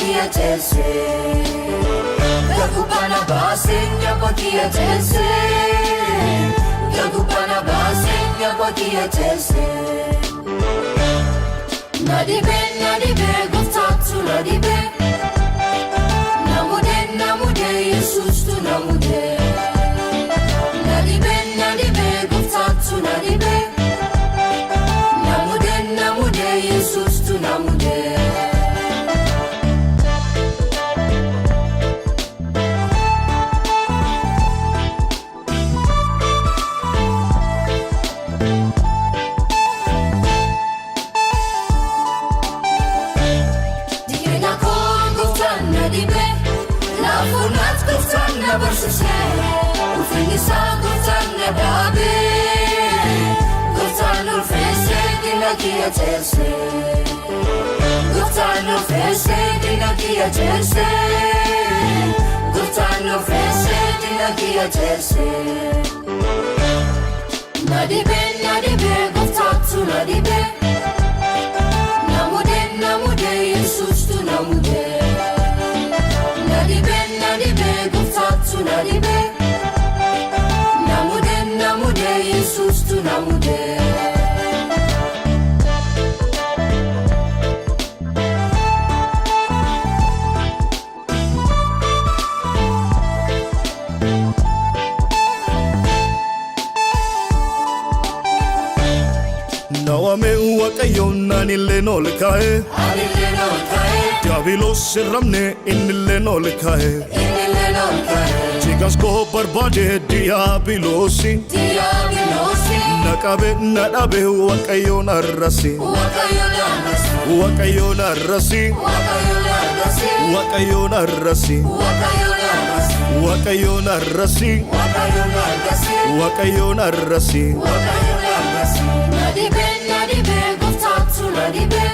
kiyya ceese. Gagubbana baasee nyaapa kiyya ceese. Gagubbana baasee nyaapa kiyya ceese. Na dhibee na dhibee gooftaatu na dhibee. Namudee namudee Yesuustu namudee. Na dhibee na dhibee gooftaatu na dhibee. Namudee namudee Yesuustu namudee. Jireenya koo gooftaan na dhibee. Laafuunaat gooftaan na barsiisee. Ulfinni isaa gooftaan na dhaabee. Gooftaan ulfeessee diina kiyya ceesee. Gooftaan ulfeessee diina kiyya ceesee. Gooftaan ulfeessee diina kiyya ceesee. Na dhibee na dhibee gooftaatu na dhibee. Namudee namudee Yesuustu namudee. Na dhibee na dhibee gooftaatu na dhibee. Namudee namudee Yesuustu namudee. Nawame Waaqayyoon anillee ol kaa'e. Anillee ol ka'e. Diyaabiloos hin rabne innillee ol kaa'e. Innillee ol ka'e. Jigas koo barbaade diyaabiloosi. Diyaabiloosi. Na qabe na dhabe Waaqayyoon arrasi. Waaqayyoon arrasi. Waaqayyoon arrasi. Waaqayyoon arrasi. Waaqayyoon arrasi. Waaqayyoon arrasi. Waaqayyoon arrasi. Waaqayyoon arrasi. Waaqayyoon arrasi. Waaqayyoon arrasi. Na dhibee na dhibee gooftaatu na dhibee.